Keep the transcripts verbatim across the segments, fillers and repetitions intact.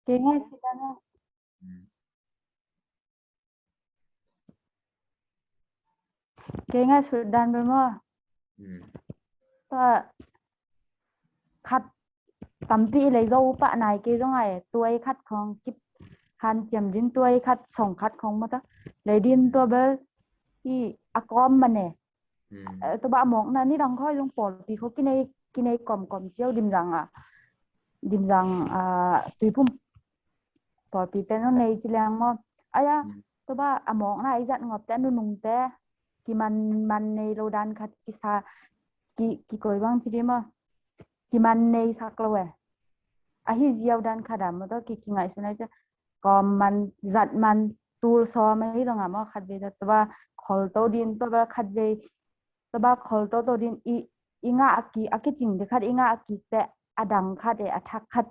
Kei ngaihsut dan a. Mm. Kei ngaihsut dan bel maw. Mm. Tua khat tampi lei zo pah nai kei zong ai, tuai khat khong kip hanciam din, tuai khat song khat khong maw ta. Lei din tua bel i a kawm man e. Mm. Eh, tua bah a mawkna ni dang khawng zong pawlpi khawng kinei, kinei kawmkawm ciau, Dimzang a, Dimzang a, Tuiphum pawlpi te zong nei ci leng maw. Ai a, mm, tua bah a mawkna i zat ngawp te, a nunung te kiman man nei lo dan khat kisa, ki, kikoi bang ci di maw. Kiman nei sak lo e. Ahi ziau dan khat a maw tua ki, kingaihsun ai cia. Kawm man, zat man, tul sawm ahi dong a maw khat vei tua, tua bah khol to din, tua bah khat vei, tua bah khol to to din i, i ngah a ki, a kicing di khat i ngah a ki te a dang khat e, a thak khat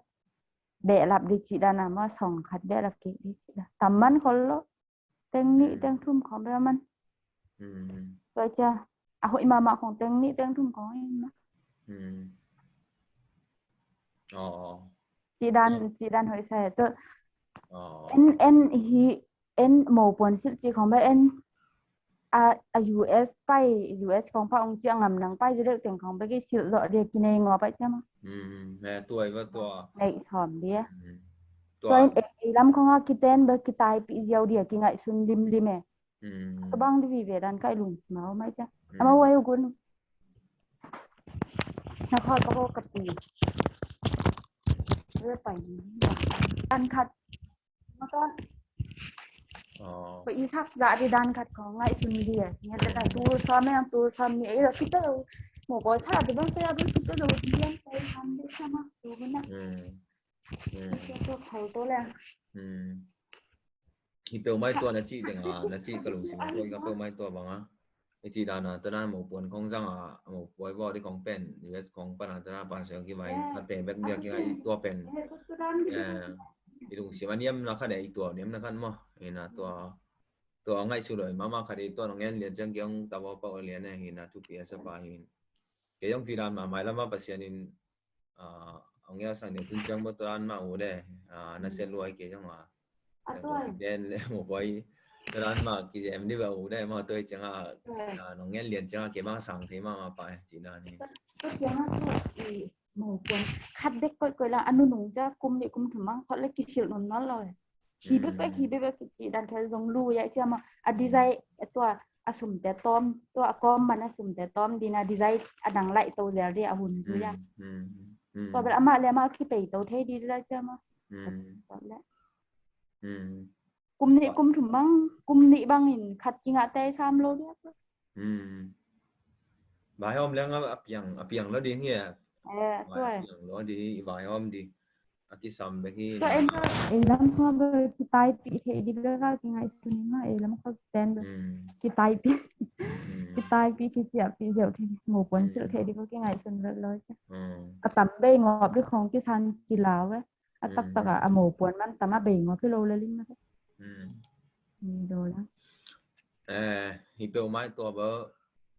behlap di ci dan a maw, song khat behlap ki di ci dan. Tam man khol lo. Teng nih, mm, teng thum khong bia man. Mm. Tua cia a hoih mahmah khong teng nih teng thum khong in ma. Mm. Oh. Ci dan, ci dan hoih sa e tu. Oh. En, en hi, en mopuan silh ci khong bia en a, a U S pai, U S khong pha ung ci a ngam nang pai ci deuh teng khong bia ki silh zawh dia kinei ngawh pai cia ma. Mm, ne tuai va tua. Neih sawm dia. Mm. Tua in ei, ei lam khong a kiten bel kitaipih ziau dia kingaihsun limlim e. Mm. Tua bang di vive dan kai lungsim a om ai cia. Mm. Ama uai ugun. Na khol pa ko kapi. Re pai. Dan khat. Maka. Oh. Ko isak za di dan khat khong ngaihsun dia. Nia te ta tu sa me tu sa mi ei lo kita lo. Mo ko sa di bang sa ya bang kita lo dia sa ham de sama tu na. Mm. Mm. Tua khol to leng. Mm. Hi peuhmah tua na cih teng a, na cih ka lungsim a tua, hi ka peuhmah tua bang a. I cih dan a, tua dan mopuan khong zang a, mopuai vawh di khong pen, U S khong pan a, tua dan pastor kivai, khat te bek dia kingai tua pen. Eh, i lungsim a niamna khat e, i tua niamna khat maw. Ina tua, tua ngaihsut loi mahmah khat i tua nong en lian ciang kiang tawh pau lian e, ina thupi a sa pa hin. Kei zong cih dan mah mailam a Pasian in ah, hong ngiasak ding tun ciang bawh tua dan mah uh de, ah, na sia luai kei zong ah. Ciang tua den le mo boy tua dan mah kizem ding bawh uh de, mah tua ciang ah, ah, nong ngen lian ciang ah kei bang sang thei mah mah pai, ci dan hi. Tua ciang ah tua i mo puan khat bek koih koih la a nunung cia kum nih kum thum mang sawt le kisilh nunnawn lo. Hi bek bek, hi bek bek, cih dan khel zong lu ya cia ma. A design, a tua, a sumte tawm, tua a kawm man a sumte tawm dina design a dang laih to zel di a hun zui a. Tua bel amah le amah kipei to thei di la cia ma. Tua le. Kum nih kum thum bang, kum nih bangin khat kingah te sam lo di a. Vaihawm leng a piang, a piang lo ding hi a. Eh, tua. Piang lo di, i vaihawm di. A kisam bek hi. Tua en ka, ei lam kha bel kitaipih thei di bel ka kingaihsun in ma, ei lam kha ten bel. Kitaipih. Kitaipih kiciahpih zeuh thei di. Mo puan silh thei di bel kingaihsun bel lo. A tam bei ngawp di khong kisan kilau e. A taktak a, a mo puan man tam a bei ngawp hi lo le ling na. Ni zo la. Eh, hi peuhmah tua bel,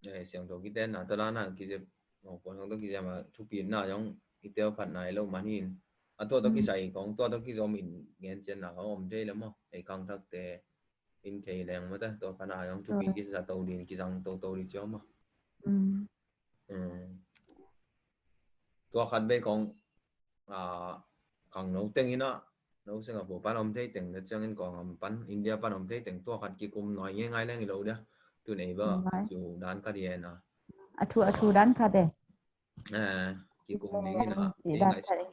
eh, siangtho kiten na, tua dan a kizep, mo puan khong tua kizep a, thupitna zong i tel phat nai lo man hin. A tua tua kisai khong, tua tua kizom in ngen cian na khong om thei le maw. Ei khangthakte in thei leng maw ta, tua phat a zong thupi kisa to din, kizang to to di ciau maw. Tua khat bei khong, ah, khangno teng ina, no Singapore pan om thei teng, na ciangin kawng am pan, India pan om thei teng, tua khat kikum nai ngai ngai leng i lo dia. Tun ei ba, cu dan khat hi na. A thu, a thu dan khat e. Eh, kikum ding ina, ci dan khat e.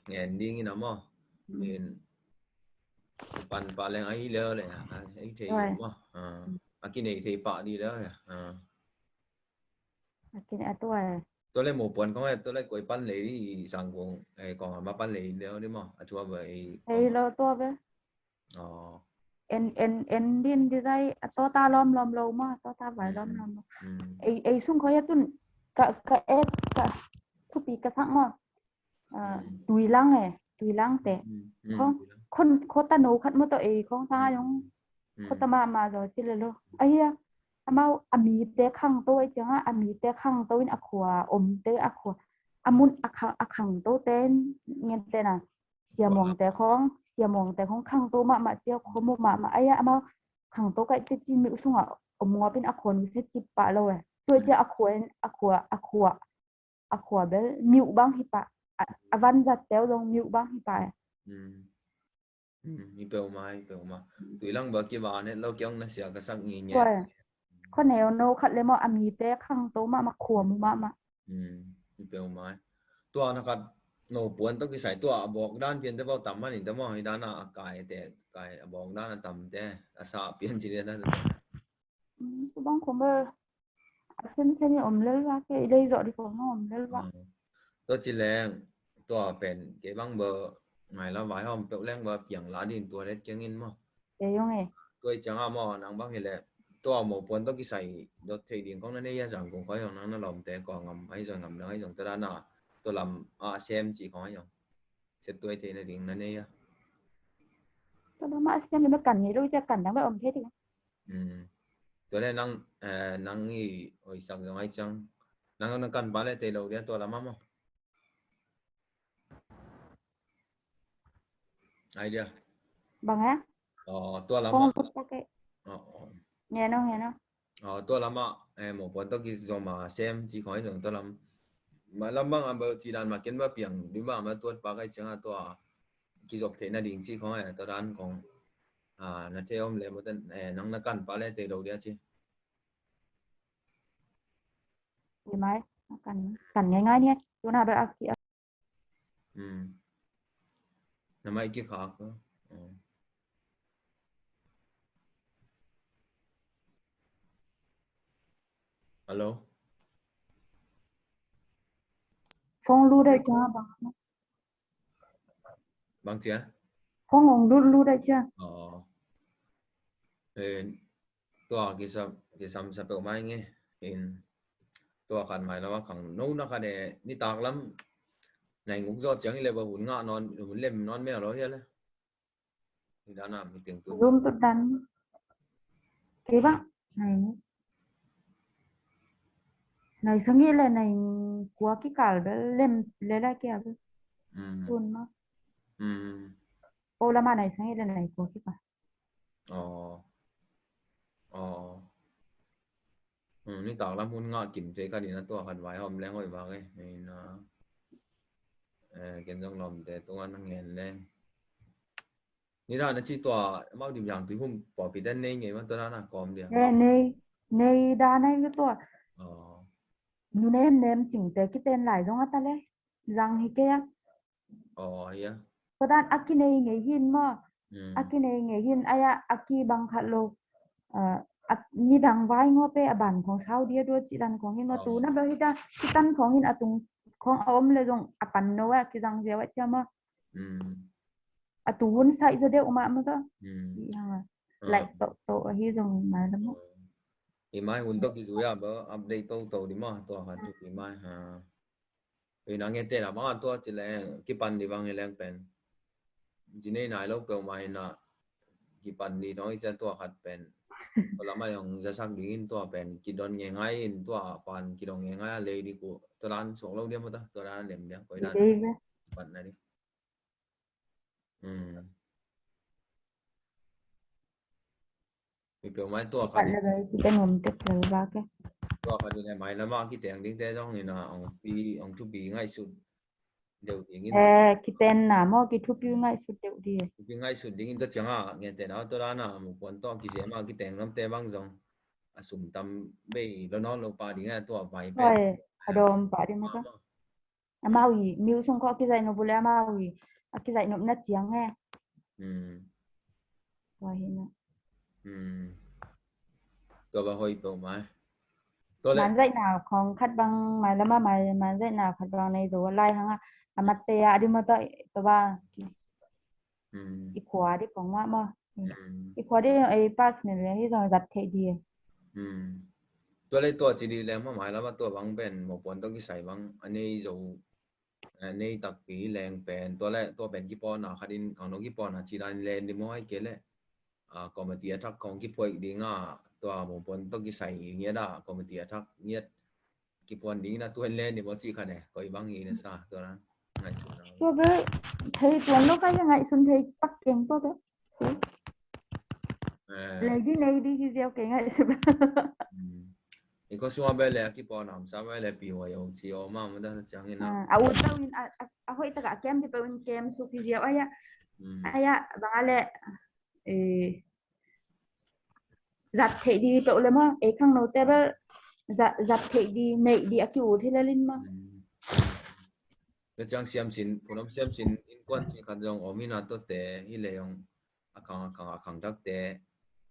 Ngen ding ina maw. In pan pa leng ai leo le, ai thei maw. Ah, a kinei thei pa di leo ya. Ah. A kinei a tua e. Tua le mo puan khong e, tua le koi pan lei di sang kong, eh, kong ama pan lei leo di maw. A tua ba ei. Ei lo tua ba. Oh. En, en, en din di zai, a tua ta lawm lawm lo maw, tua ta vai lawm lawm lo. Ei, ei sung khoi a tun, ka, ka et, ka, thupi ka sak maw. Ah, tuilang e, tuilang te. Khong, khon, khota no khat maw tawh ei, khong sang a zong. Khota mahmah zaw ci le lo. Ahi a, amau, a mite khangto ei ciang a, a mite khangto in a khua, omte a khua. A mun a khang, a khangto te in, ngen te na. Sia Muangte khong, Sia Muangte khong khangto mahmah cia, khua mu mahmah. Ai-a amau khangto kaih te ci miuh sungah om ngawpin a khua nusia ci pah lo e. Tua cia a khua in, a khua, a khua, a khua bel miuh bang hi pah. A, a van zat teu zong miuh bang hi pah e. Hi peuhmah, hi peuhmah. Tui lang bel kivan het lo, kiong na sia ka sak ngi nge. Khuaneu no khat le maw, a mite khangto mahmah, khua mu mahmah. Hi peuhmah. Tua na khat no puan tawh kisai tua a bawk dan pian te bau tam manin te maw, hi dan a kai te, kai a bawk dan a tam te, a sa pian ci lian dan. Tua bang khong bel a sensen i om lel vak e, i lei zawh dih khong om lel vak. Tua ci leng, tua pen kei bang bel ngai la vai hawm peuh leng bel piang la din tua let kiangin maw. Kei yong e. Tua i ciangah maw, nang bang hi leh tua mo puan tawh kisai dot theih ding khong na nei a, zang kong khoi hong nang na lawmte kua ngam ahi zong, ngam dang ahi zong, tua dan a tua lam a sem ci khong ahi zong. Sia tuai theihna ding na nei a. Tua lam a sem le ma kan ngei lo cia kan dang bel om thei ding. Tua le nang, eh, nang i oisak zong ai ciang. Nang na kan pa le tei lo dia tua lam a maw. Ai dia. Bang a? Oh, tua lam a. Kong kut tak e. Oh, oh. Nge no, nge no. Oh, tua lam a, eh, mo puan tawh kizom a sem ci khong ai zong tua lam. Ma lam bang a bel ci dan ma ken bel piang, di bang ma tuat pa kai ciang a tua kizop theihna ding ci khong ai, tua dan khong. Ah, na thei om le mo ten, eh, nang na kan pa le tei lo dia ci. Hi mai, kan, kan ngai ngai ni. Tu na bel a ki a. Na mai ki khak. Hello. Phone lu dai cha bang. Bang cia? Phone ong lu lu dai cha. Oh. Eh, tua kisam, kisam sa peuh mai nge. In tua khat mai lam a khang no na khat e, nitak lam nai nguk zawh ciang i le bel hun ngah nawn, hun lem nawn mel lo hia le. Ni dan a mi teng tu. Zoom tu dan. Kei bang nai nguk. Nai sagih le nai kua kikal bel lem le la kia bel. Tun ma. O lam a nai sagih le nai kua kikal. Oh. Oh. Hmm, nitak lam hun ngah kim thei khat in a tua khat vai hawm leng hoih vak e. Nei na. Eh, ken zong lawmte tungah na ngen leng. Ni dan a ci tua, amau dim yang tui hum pawlpi dan nei ngei ma tua dan a kawm dia. Eh, nei, nei dan a tua. Oh. Nu nem nem cingte kiten lai zong a ta le. Zang hi kei a. Oh, hia. Tua dan a kinei ngei hin maw. A kinei ngei hin, ai-a a kibang khat lo. Ah, a, nidang vai ngawp e, a ban khong sau dia dua ci dan khong hin maw. Tu na bel hi ta, kitan khong hin a tung khong a om le zong a pan no a kizang ziau a cia maw. A tu hun sai zo deuh mah maw ta. Laih toh toh ahi zong mai la maw. Hi mai hun toh kizui a bel update toh toh di maw, tua khat tu hi mai ha. Ui, na nge te na bang a tua ci leng, kipan di bang hi leng pen. Ci nei nai lo peuhmah hi na, kipan di thong i cia tua khat pen. Tua lam a zong zasak dingin tua pen, kidon nge ngai in tua pan, kidon nge ngai a lei di ku, tua dan suak lo dia maw ta, tua dan lem dia, koi dan. Kipan na di. Hmm. Mi peuh mai tua khat. Khat le bai, kiten om tek le ba ke. Tua khat le mai lama kiteng ding te zong ina ong pi, ong thupi ngaihsut deuh ding in. Eh, kiten na maw, kithupi ngaihsut deuh di. Thupi ngaihsut ding in tua ciang a, ngen te na tua dan a, mu puan tua kizem a kiteng lam te bang zong. A sum tam bei lo nawn lo pa ding a tua vai pe. Tua e, a dawm pa ding maw tua. Amau i, miu sung khawng a kizaih nop uh le amau i, a kizaih nopna ciang e. Tua hi na. Tua bang hoih peuhmah. Tua le. Manzaihna khawng khat bang, mai lama mai, manzaihna khat bang nei zo lai hang a, a mat te a, a di maw tua, tua bang. I khua di pong mah maw. I khua di ei personal le hi zong zat theih di. Tua le tua ci di leng mah mai lama tua bang pen mawpuan tawh kisai bang a nei zo, a nei takpi leng pen tua le tua pen kipawlna khat in kang no kipawlna ci dan len di maw ai ke le. Committee a thak khawng kiphuaih ding a tua mawpuan tawh kisai ngiat a committee a thak ngiat kipuan ding in a tua in len di maw ci khat e koi bang hi na sa tua na. Ngaihsun na. Tua bel thei tuan lo ka ya ngaihsun thei pak keng tua bel. Eh. Lei di nei di hi ziau kei ngaihsun. Hmm. I ko sua bel le a kipaw nam sa bel le pi wa yo ci o ma ma da ciang in a. Ah, a ut lo in a, a, a hoih taka kem di pe un kem su ki ziau aya. Hmm. Aya bang a le eh, zat theih di peuh le maw, ei khangnote bel zat, zat theih di, neih di a ki ut hi lel in maw. Hmm. Tua ciang siamsin, phunom siamsin innkuan cih khat zong om hi na tuate hi le zong a khang, a khang, a khangthakte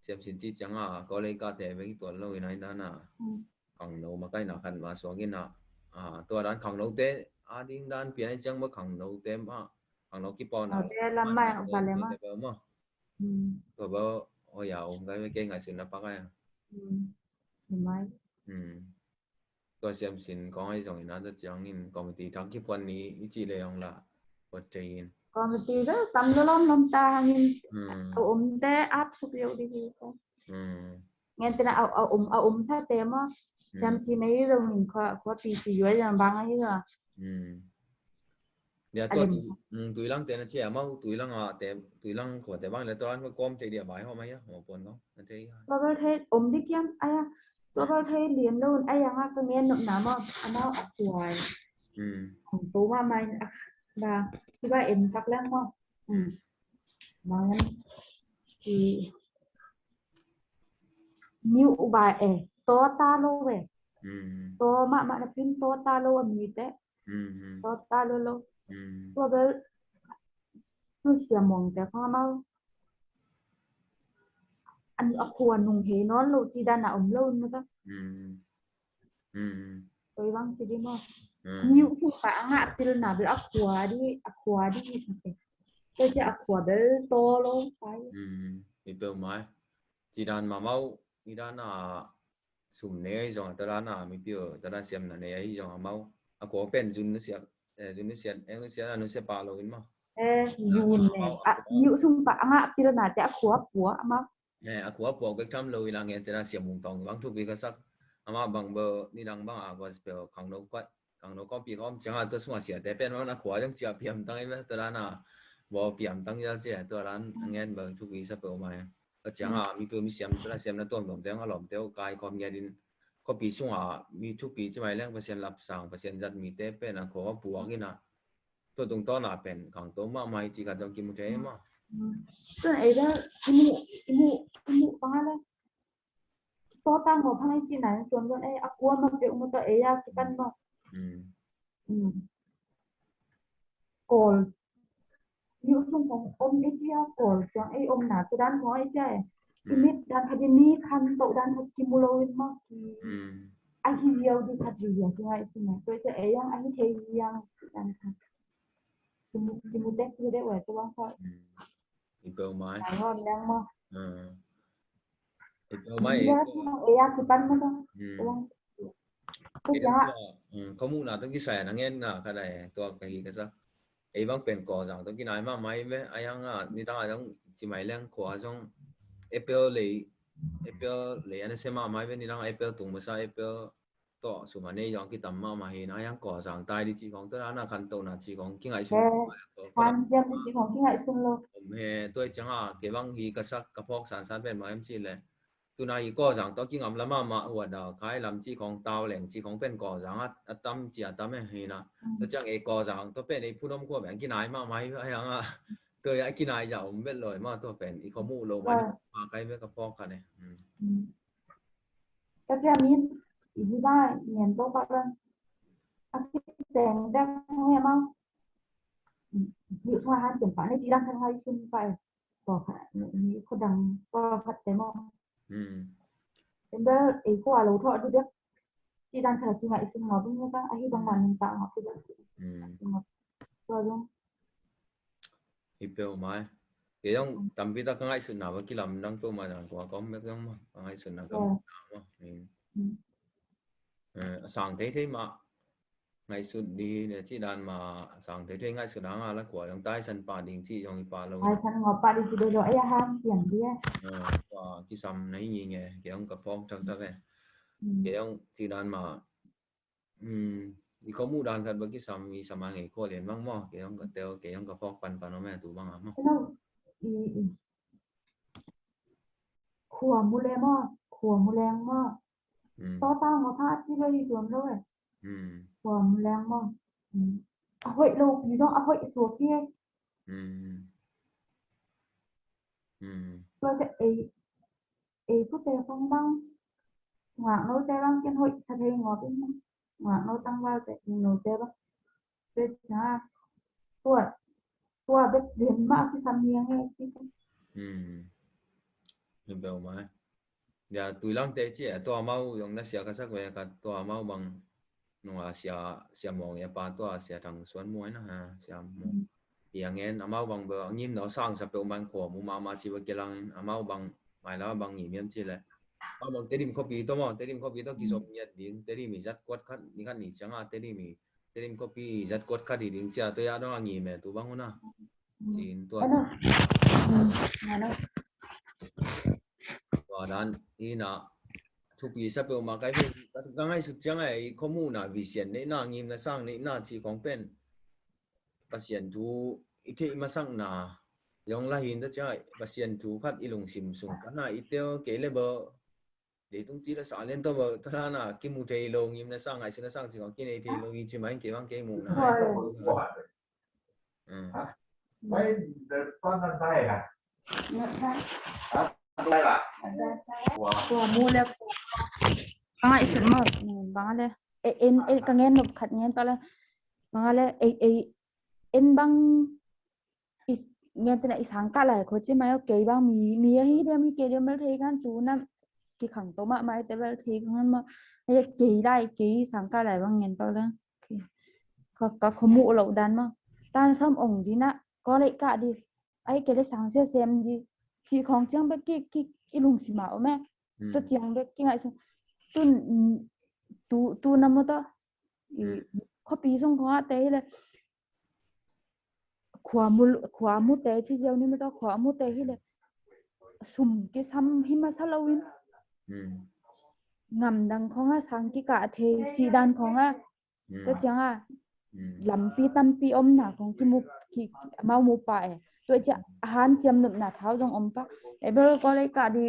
siamsin cih ciang a college kahte bek hi tuan lo hi na hi na na. Hmm. Khangno makaihna khat mah suak in a, ah, tua dan khangnote a ding dan pian hi ciang maw khangnote mah, khangno kipauna. Khangnote lam mah, lam mah. Hmm. Tua bel, oh ya, um, kai kei ngaihsun na pak ai. Hmm. Hi mai. Hmm. Tua siamsin kong ai zong in a tua ciangin committee thak kiphuan ni i cih le ong la. Puat thei in. Committee bel tam lo lom lom ta hangin. Hmm. A um te ap suk yo di hi sa. Hmm. Ngen tena a, a um, a um sa te maw. Hmm. Siamsin ei zong in khua, khua P C U ai zong bang ai zong. Hmm. Nia tua tu, mm, Tuilang te na cia mau, Tuilang a te, Tuilang khua te bang le tua ran ko kom te dia bai ho mai ya, ho pon ko, na te ya. Tua bel thei om di kiam, aya, tua bel thei lian lo, aya nga ka ngen nop na maw, a nau a tuai. Mm. Ang tu ma mai, a, ba, ki ba en tak lang maw. Mm. Bang ki, niu ba e, to ta lo e. Mm. To ma ma na pin to ta lo a mi te. Mm, mm. Tua ta lo lo. Mm. Tua bel, tu sia mong te khong amau. An a khua nung he non lo ci dan a om lo na ta. Mm. Mm. Tua bang ci di mo. Mm. Niu sung pa anga pil na bel a khua di, a khua di sa te. Tua ci a khua bel to lo pai. Mm. I peuh mai. Ci dan ma mau, i dan a sum nei ahi zong a tua dan a mipi uh tua dan siamna nei ahi zong amau a khua pen zun nusia, eh, zun nusia, eng nusia na nusia pa lo in maw. Eh, zun nei. A, niu sung pa anga pil na te a khua pua amau. Eh, a khua pua bek tham lo in a ngen te na siam mung tong bang thupi ka sak. Amau bang bel nidang bang a gospel khangno kuat, khangno kawmpi kawm ciang a tua sung a sia te pen maw a khua zong cia piam tang in maw tua dan a bawl piam tang in a cia tua dan a ngen bang thupi sa peuh mai. Tua ciang a, mi peuh mi siam, tua siam na tuamtuam te, a lawmte uh kai khawm ngiat in, khuapi sung a, mi thupi ci mai leng Pasian lapsang, Pasian zat mite pen a khua puak in a, tua tungtawn a pen, khangto mahmah hi ci khat zong kimu thei maw. Tuan ei dah, imu, imu, imu pang a le. Tua tang maw pang ei ci nai, tuan tuan ei, a kua ma peuh mu tua ei a kipan maw. Kawl. Niu sung khong om ei cia kawl ciang ei om na tua dan khong ei cia e. I mit dan khat i mi khan toh dan khat kimu lo in maw ki. A hi liau di khat di liau ki ngai sung na. Tua cia ei yang a hi thei yang dan khat. Kimu, kimu tek hi dek wai tua bang khat. I peuh mai. Ai hon yang maw. I peuh mai. Ei a kipan maw tua. Tua bang. Tua cia. Ka muhna tua kisai a na ngen na ka dai tua ka hi ka sa. Ei bang pen Kawlzang tua kinai mahmah hi ve, a yang a nidang a zong ci mai leng khua zong April lei, April lei a na sia mahmah hi ve, nidang a April tung masa April tawh sum a nei zong kitam mahmah hi na, a yang Kawlzang tai di ci khong tua na khantohna ci khong kingaihsun. Khan ciam di ci khong kingaihsun lo. Om he, tua ciang a kei bang hi ka sak ka phawk sansan pen bang em ci le. Tuna i Kawlzang tawh kingam lam mahmah, Huada, Khai lam ci khong, Tau Leng ci khong pen Kawlzang a, a tam ci a tam e hi na. Tua ciang ei Kawlzang tawh pen ei phunom khua beng kinai mahmah hi a yang a. Tua a kinai zah om vet lo e mah tua pen i khaw muh lo mah ni mah kai vet ka phawk khat e. Tua ciang min i hi ba ngen to pa bang. A kiteng dek nge mau. Hi khua han ciang pa ne ci dang khan hai sun pa e. Kawlkhat, mi khuadang kawlkhat te maw. Enda ei khua lo thawh dudek. Ci dan khat a kingaihsun ngawh bing ngawh ta, ahi bangmah nungta ngawh dudek. Tua zong. Hi peuh mai. Kei zong tampi tak ka ngaihsutna va kilamdang peuh mai zang kua kawm mek zong maw. Ka ngaihsutna ka maw. A sang theithei mah ngaihsut dih hi le cih dan mah a sang theithei ngaihsut hang a la kua zong taisan pah ding cih zong hi pah lo. Taisan ngawh pah ding cih dei lo, ei a hang siam dih e. Kua kisam na hi ngi nge, kei zong ka phawk taktak e. Kei zong cih dan mah I khuamuh dan khat bang kisam, i sam a ngei khua lian bang maw, kei hong ka teo, kei hong ka phawk panpan om e tu bang a maw. Hello. I, i. Khua mu le maw, khua mu leng maw. Mm. Tawta ngawt pha a ci lo i tuam lo e. Mm. Khua mu leng maw. Mm. A hoih lo pi zong a hoih suak hi e. Mm. Mm. Tua te ei, ei pute kong bang. Ngak lo te bang ken hoih sa thei ngawt in bang. Ngak lo tangval te, no te bang. Te ca, tua, tua bek lian mah kisam niang e ci. Hmm. Ni beu mai. Ya, tui lam te ci, tua mau yong na sia ka sak ve ka tua mau bang. Nung a sia, sia mong ya pa tua sia thang suan muai na ha, sia mong. Hmm. Piang en, amau bang bel a ngim no sang sa peuh man khua mu mahmah ci bang kilang in, amau bang mai la bang ngim hiam ci le. Amau bang Tedim khuapi tawh maw, Tedim khuapi tawh kizop ngiat ding, Tedim i zat kuat khat, ni khat ni ciang a Tedim i, Tedim khuapi i zat kuat khat i ding cia, tua ya dong a ngim e tu bang una. Cin tua. Tua dan ina thupi sa peuh mah kai ve, ka ngaihsut ciang a i khuamuhna, vision neihna, ngimna sang neihna ci khong pen. Pasian thu i theih masakna, yong la hin ta ciang a Pasian thu khat i lungsim sung pana i tel kei le bel. Leitung ci la sa lian tawh bel, tua dana kimu thei lo, ngimna sang, ngaihsutna sang ci khong kinei thei lo hi ci mai kei bang kei muhna. Khua mu le khua. Ka ngaihsut mawk bang a le. E, en, e, ka ngen nop khat ngen pa le. Bang a le, ei, ei, en bang i ngen tena i sangkah lai khua ci mai o kei bang mi, mi ahi diam hi kei diam bel thei kan tu nam. Kikhang to mahmah i te bel thei kan ma. Ei kei lai, kei sangkah lai bang ngen pa le. Ka, ka khuamuh loh dan maw. Tan sawm ong dina, kawlei kah di. Ai kei le sang sia sem di. Ci khong ciang bek ki, ki, i lungsim a om e. Hmm. Tua ciang bek ki ngaihsun. Tun, mm, tu, tu na maw tua. I, hmm, khuapi sung khong a te hi le. Khua mu, khua mu te ci ziau ni maw tua, khua mu te hi le. Sum kisam hi masa lo in. Hmm. Ngam dang khong a sang kikah thei, ci dan khong a. Mm. Tua ciang a, mm, lampi tampi omna kong kimu, ki, amau mu pah e. Tua ciang a hanciam nopna thau zong om pah. Ei bel kawlei kah di,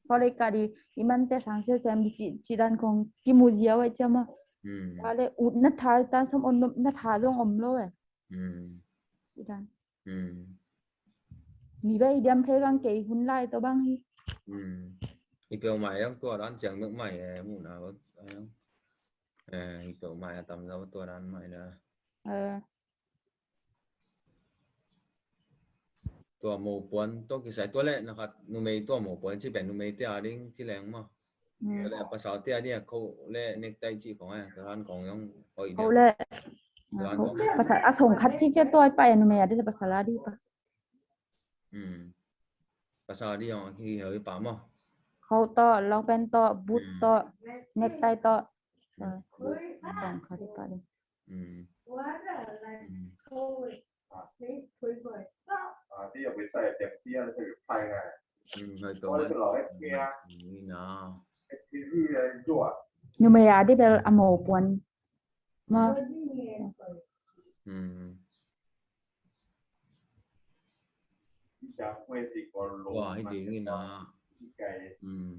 kawlei kah di, i mante sang sia sem di ci, ci dan kong kimu ziau e ciang a. Mm. Tua le utna tha, tan sawm ong nopna tha zong om lo e. Mm. Ci dan. Mm. Mi bel i diam thei kang kei hun lai tawh bang hi. Mm. I peuhmah i ang tua dan ciang mek mai e, muhna bang. E, i peuhmah a tamzaw tua dan mai na. E. Tua mopuan, tua kisai tua le, na khat numei tua mopuan ci pen numei te a ding ci leng maw. Mm. Tua le pasal te a ding a kho le nektai ci khong e, tua dan khong zong hoih ding. Kho le. Tua dan khong. Pasal a song khat ci cia tua i pa e numei a ding le pasal a ding pa. Mm. Pasal a ding zong hi hoi pa maw. Kho tawh, long pant tawh, boot tawh, nektai tawh. Mm. Song khat i pa ding. Mm. Mm. Mm, hoi to. Ni na. Numei a ding bel a mopuan. Ma. Mm. Tua hi ding ina. Mm.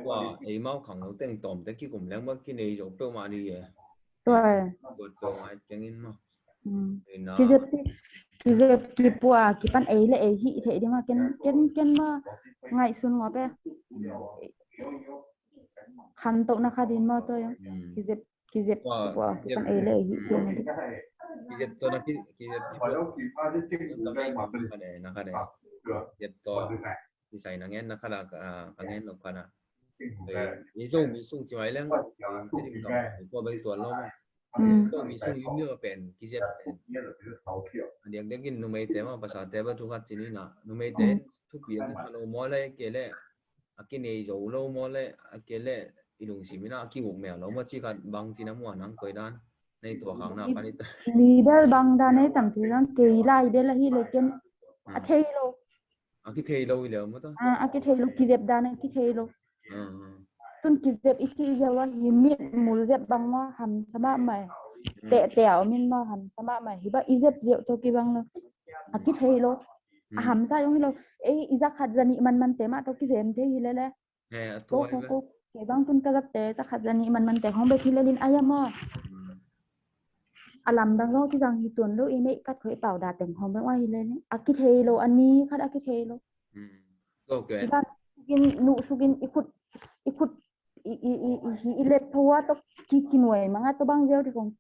Tua ei mau khang lo teng tawm te kikum leng bang kinei zo peuhmah ni e. Tua e. Tua tua ngai teng in maw. Mm. Ina. Kizep ki, kizep kipua kipan ei le ei hih thei ding maw, ken, ken, ken maw ngaihsun ngawp e. Mm. Khantohna khat in maw tua zong. Mm. Kizep Kizep tua, kizep kipan ei le ei hih thiam a ding. Kizep tua na ki, kizep, kizep tua na khat e. Kizep tua kisai na ngen na khat a, a ngen lo khat a. Ei, ei Zomi sung ci mai leng, ei, ei dim kam, ei tua bek tua lo maw. Mm. Zomi sung lim lim a pen, kizep pen. A diakdiak in numei te maw, pasal te bek thu khat ci ni na. Numei te, mm, thupi a kipha lo maw le, kei le, a kinei zo lo maw le, a kei le i lungsim in a kiguk mel lo maw ci khat bang ci na muan ang koi dan. Nei tua khang na pan i ta. Leader bang dan nei tam thei dan kei lai bel ahi le ken a thei lo. A kithei lo hi le maw ta. A, a kithei lo, kizep dan a kithei lo. A, a. tun kizep i cih ziau a hi mit mul zep bang maw hamsa mahmah e. Tehte a om in maw hamsa mahmah e. Hi bang i zep ziau tawh kibang lo. A kithei lo. A hamsa zong hi lo. Ei i za khat za nih manmante mah tawh kizem thei hi lele. Ko ko ko. Kei bang tun ka zatte za khat za nih manmante hong bek hi lelin ai a maw. A lamdang zong kizang hi tuan lo i neih kat khoi pau da teng hong bek wa hi lelin. A kithei lo a ni khat a kithei lo. I bang sukin nuh sukin i khut i khut i i i i hi i let pho a tok ki kinuai manga to bang ziau di kong.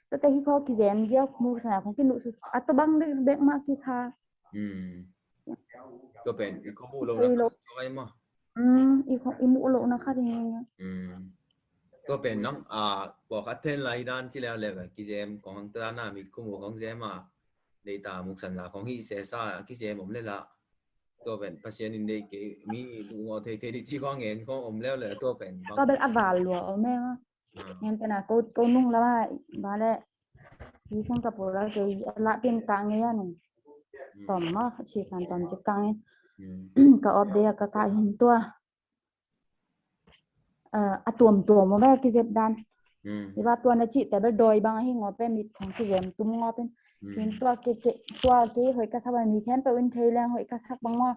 To te hi kho kizem ziau mu sana kong ki nuh su a to bang bek bek ma kisa. Tua pen i kho mu lo na khat tua kai ma. I kho i mu lo na khat hi. Tua pen nang a pawlkhat then lai dan ci leu leu kizem kong hang ta na mit kho mu kong zem a. Dei ta muksan la kong hi se sa kizem om le la. Tua pen Pasian in dei kei mi lungaw thei thei di ci kong ngen kong om leu leu tua pen. Tua bel a val lua om e. Ngen pen a ko ko nung la ba le. Hi sang ka pura kei la pen ka nge ya nung. Tom ma ci kan tom ci ka nge. Ka op de ka ka hin tua. A tuamtuam aw ve kizep dan. Hi ba tua na cihte bel dawi bang ahi ngaw pe mit khong kizem tum ngaw pen. Hin tua ke ke tua ke hoih ka sak bang mi khempeuh in thei leng hoih ka sak bang ngaw.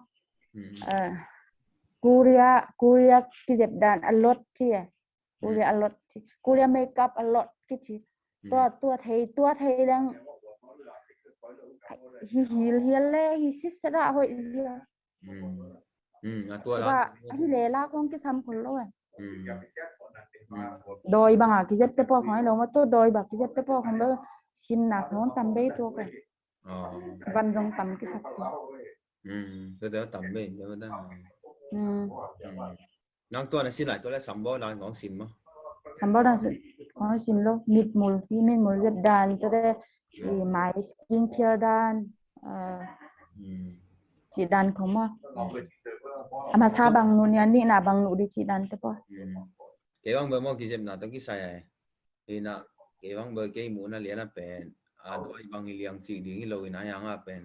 Korea Korea kizep dan a lot ci e. Korea a lot ci. Korea makeup a lot kici. Tua tua thei tua thei leng hi hil hial le hi siset a hoih zia. A tua la a hi le la kong kisam khol lo e. Dawi banga kizep te pawh khong ai lo ma tua dawi banga kizep te pawh khong lo. Sinna khong tam bei tua ka. Van zong tam kisap khong. Tua te tam bei tua ta. Nang tua na sin lai tua le sambal dan kong sin ma. Sambal dan kong sin lo mit mul hi mit mul zep dan tua te mai skin care dan. Cih dan khong maw. A masa bang nu nia nihna bang nu di cih dan te pawh. Kei bang bel maw kizepna tawh kisai ai. Hi na kei bang bel kei muhna liana pen a dawi bang hi liang cih ding hi lo hi na hianga pen.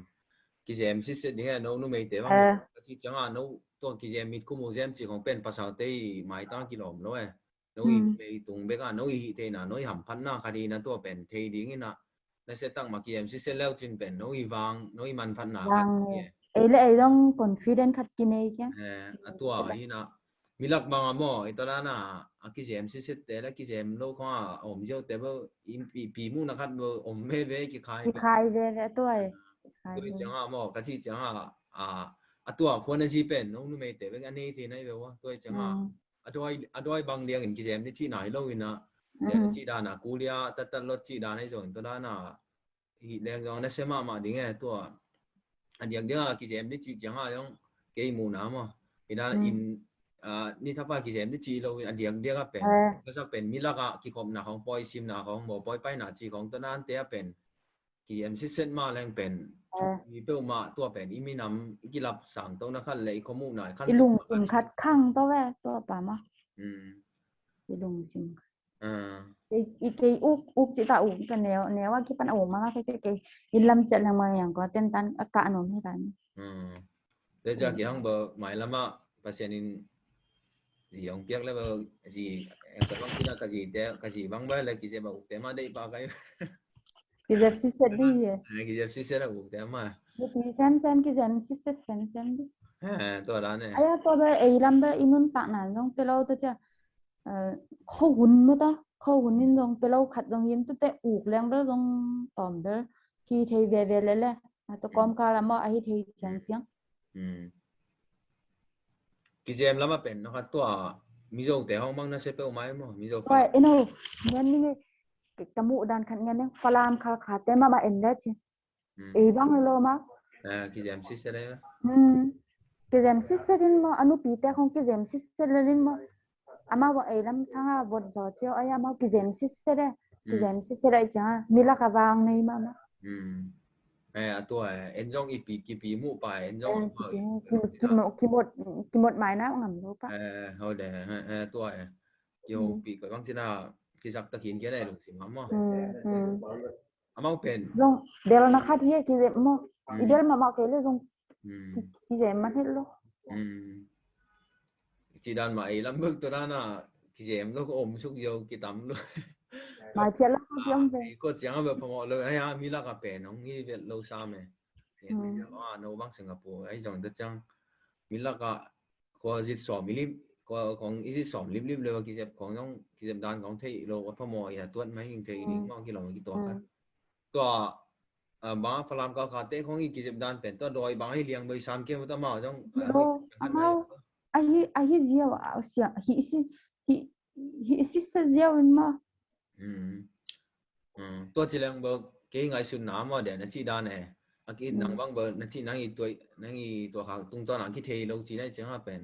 Kizem sitset ding e no numeite bang ka cih cianga no tua kizem mit khumu zem cih khong pen pasalte i maitang kilawm lo e. No i numei tung beka no i hih theihna no i hamphatna khat hi na tua pen thei ding hi na. Na se tak ma kizem sitset leu cin pen no i vang no i manphatna khat hi e. Ei le ei dong confident khat kinei kia. A tua hi na milak bang a maw i tadana a kizem sitset te le kizem lo khong a om ziau te bo i pi muhna khat bo om veve kikhai kikhai veve tua e. Tua i cianga maw ka cih cianga a tua khuan a zi pen no numeite bek a nei thei nai ve ua tua i cianga a dawi a dawi bang liangin kizem ni cihna hi lo ina. Cih dana kulia tattat lot cih dana i zong in tua dana hih leng zong na se mahmah ding e tua. A diakdiak a kizem ni cih cianga zong kei muhna maw. Hi dana in ni thapa kizem ni cih lo in a diakdiak a pen ka sak pen milak a kikhopna khong pawi simna khong maw pawi paina cih khong tua dante a pen kizem sitset mah leng pen i peuhmah tua pen i minam i kilap sangtona khat le i khomuhna i lungsim khat khang tawh ve tua pa mah. I lungsim khat i kei uk uk cih ta uk ka neu neu a kipan a uk mah mah kei cih kei i lam ciat leng mah yang ko tentan a kah nuam hi ta ni. Tua ciang kihang bel mailam ah Pasian in zi hong piak le bel zi ka bang cina ka zi te ka zi bang bel le kizep a uk te mah deih pah kai. Kizep sitset dih hi. Kizep sitset a uk te mah. Mipi semsem kizep sitset semsem dih. Tua dan e. Aya tua bel ei lam bel i nuntakna zong pia lo tua cia. Kho hun mah ta kho hun in zong pia lo khat zong in tua te uk leng bel zong tawm bel hi thei veve lele. Tua kawmkal a mah a hi thei ciangciang. Kizem lam a pen na khat tua Mizo te hong mang na se peuh mai maw Mizo Falam. Eno ngen ni ka muh dan khat ngen Falam Khalkha te mah mah en le ci. Ei bang lo ma. Kizem sitset le. Kizem sitset in maw a nupi te khong kizem sitset le in maw. Amau bang ei lam sanga vot zaw cio ai amau kizem sitset e. Kizem sitset ai cianga milak a vang nei mah mah. A tua en zong i pi kipi muh pa en zong kimot kimot mai na ngam lo pa. Ho de tua e. Kiho pi koi bang cina kizak takin kia le lungsim mah mah. Amau pen zong bel na khat hi e kizem maw. I bel mahmah kei le zong kizem man het lo. Cih dan mah ei lam bek tua dana kizem lo, ka om suk zo kitam lo. Mai phiat lo ka kiom ve. Ko ciang a bel phamawh lo, ai a mi lak a pen hong hi vet lo sa me. No bang Singapore ai zong ta ciang mi lak a ko zit sawm i lip, ko kong i zit sawm lip lip lo, kizep kong zong kizep dan kong thei lo, a phamawh i a tuat mai hing thei ding mong kilawm a kituak kan. Tua bang a Falam Khalkha te khong i kizep dan pen tua dawi bang a hi liang boi sam kei mah, tua amau zong amau ahi, ahi ziau a sia hi si hi hi si sa ziau in mah. Tua ci leng bel kei ngaihsutna mah dia na cih dan e. A ki nang bang bel na cih nang i tuai nang i tua khak tungtawn a kithei lo ci na i ciang a pen